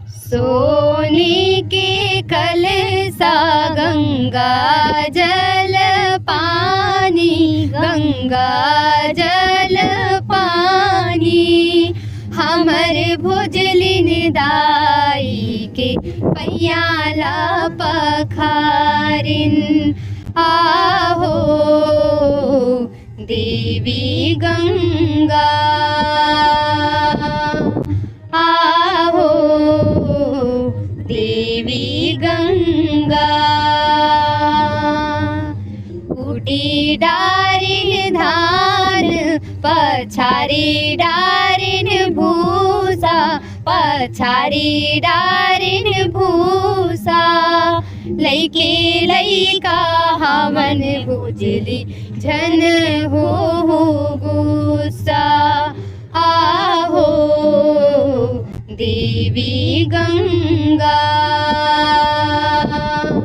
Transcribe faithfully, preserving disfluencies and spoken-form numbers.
सोने के कलसा, गंगा जल पानी, गंगा जल पानी, हमर भुजलिन दाई के पैया ला पखारिन। आहो देवी गंगा, आहो देवी गंगा। कुटी डारिन धान, पछारी डारिन भूसा, पछारी डारिन भूसा। लइके लइका हमन भुजली, झन हो गुस्सा। आहो देवी गंगा।